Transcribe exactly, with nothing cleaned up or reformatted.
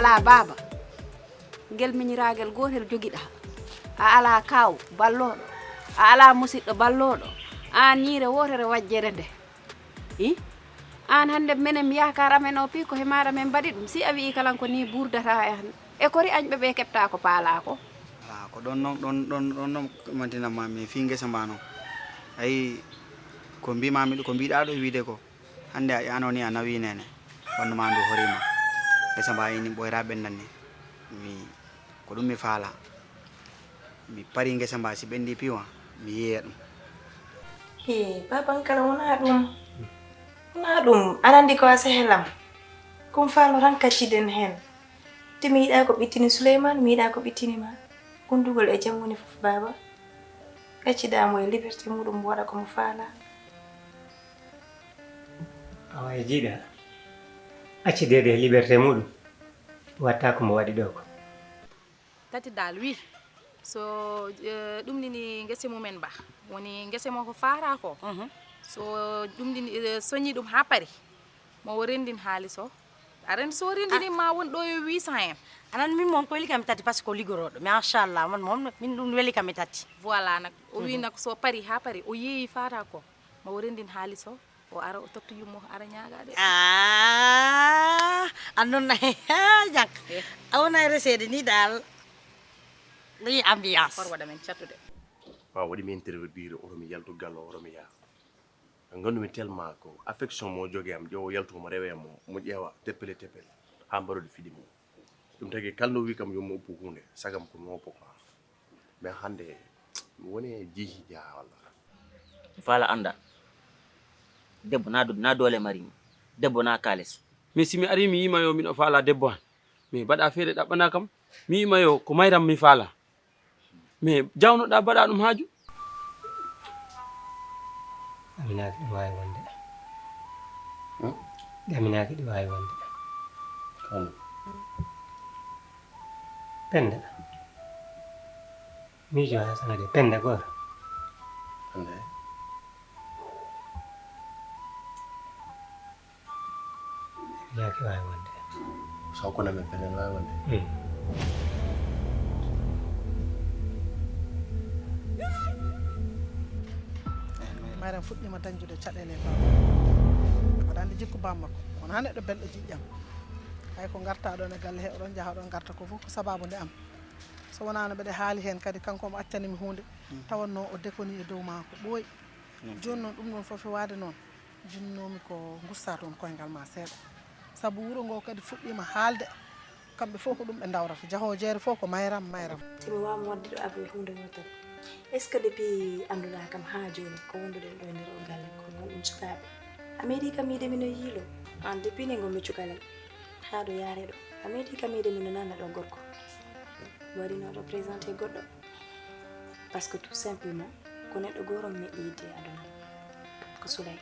A baaba, ngel miñiraagel gootel jogiɗaa. A alaa kaaw ballooɗo. A alaa musiɗɗo ballooɗo. Aan ñiire wootere wajjere nde. I? Aan hannde menen yaakaar amen o piiko he maaɗa men mbaɗi ɗum. Si a wi'i kalan ko ni buurdata e han. E kori añɓe ɓe keɓta ko paalaa ko. Alaa, ko ɗon noon, ɗon, ɗon, ɗon noon mantinammaami fii ngesa mbaa noon. Ayi, ko mbiimaami ɗo, ko mbiiɗaa ɗo wiide ko. Hannde a ƴaanoo ni a nawii neene. Ɓanndu maa ndu horiima. Ngesa mbaa ini ɓooyraa ɓenndani. Mi, ko ɗum mi faalaa. Mi parii ngesa mbaa si ɓenndii piwa, mi yeeya ɗum. Hee, baaba an kala wonaa ɗum. Wonaa ɗum. Aɗa anndi ko a sehelam. Ko mi faalno tan kacciden heen. Te mi yiɗaa ko ɓittini Suleymaan, mi yiɗaa ko ɓittini ma. Gondugol e jam woni fof, baaba. Gaccidaa mo e liberté muɗum, waɗa ko mo faalaa. Awa e jiiɗa, accideede e liberté muɗum, watta ko mo waɗi ɗo ko. Tati daal wi, so, eh, ɗum nini ngese mumen ba, woni ngese mo ko faara ko. Mhm. So ɗum nini, eh, soñi ɗum haa pari, mo o renndin haalis o. A renndi, so renndini ma won ɗo yo huit cent en. Anan min moom ko weli kam e tati parce que ko ligorooɗo. Machallah, man moom min ɗum weli kam e tati. Voilà nak. O wi nak so pari haa pari, o yeeyi faata ko. Ma o renndin haalis o, o ara o tokti yummo, ara ñaaga de. Ah, an noon na he ñak. Eh. A wona e reseede ni dal. Ni ambiance. Hor waɗa men cattude. Waaw, waɗi mi interdire, oto mi yaltu galle, oto mi yaha. Nganndu-mi tellement ko affection mo jogi am, ƴeewa yaltu mo rewe mo, mo ƴeewa teppele teppele, haa mbaroɗi fiɗi mo. Ɗum tagi kala no wi kam yo mi oppu huunde, sagam ko mi oppo quoi. Mais hannde, mi woni e jihi jaha walla. Mi faala annda. Debbo na do-, na doole mari mo. Debbo na kaalis. Mais si mi ari mi yima yo miɗo faala debbo an. Mais mbaɗa feere ɗaɓɓana kam. Mi yima yo ko mayram mi faala. Mais jawnoɗa mbaɗa ɗum haaju. Aminaki ɗum waawi wonde. Hmm? Aminaki ɗum waawi wonde. Kono? Penda. Miijo haa sanade Penda gooto. Penda. Yaaki waawi wonde. So ko nami penen waawi wonde. Hmm. Mayram fuɗɗiima dañdude caɗeele e baaba. Aɗa anndi jikku baaba makko. Wonaa neɗɗo belɗo jiƴƴam. Hay ko ngarta ɗon e galle he, oɗon njaha, oɗon ngarta ko fof ko sabaabu nde am. So wonaa no mbeɗe haali heen kadi, kanko omo accani mi huunde. Hmm. Tawanno o dekoni e dow maa ko ɓooyi. Noon. Jooni noon, ɗum ɗoon fof fewaade noon. Jinnoomi ko ngusta toon koyngal ma seeɗa. Sabu wuro ngo kadi fuɗɗiima haalde. Kamɓe fof ko ɗum ɓe ndawrata. Jahoowo jeere fof ko mayram, mayram. Te mi waawma waɗde ɗo avril huunde wootere. Est-ce que depuis annduɗaa kam haa jooni ko wonduɗen ɗo e nder o galle ko ngonɗen sukaaɓe? A meeɗii kam yiide mi no yiilo? Aan depuis ne ngonmi cukalel haa ɗo yaare ɗo. A meeɗii kam yiide mi no nanna ɗo gorko. Mi waɗino ɗo présenté goɗɗo. Parce que tout simplement, ko neɗɗo gooto mi meeɗi yiide e aduna. Ko Souley.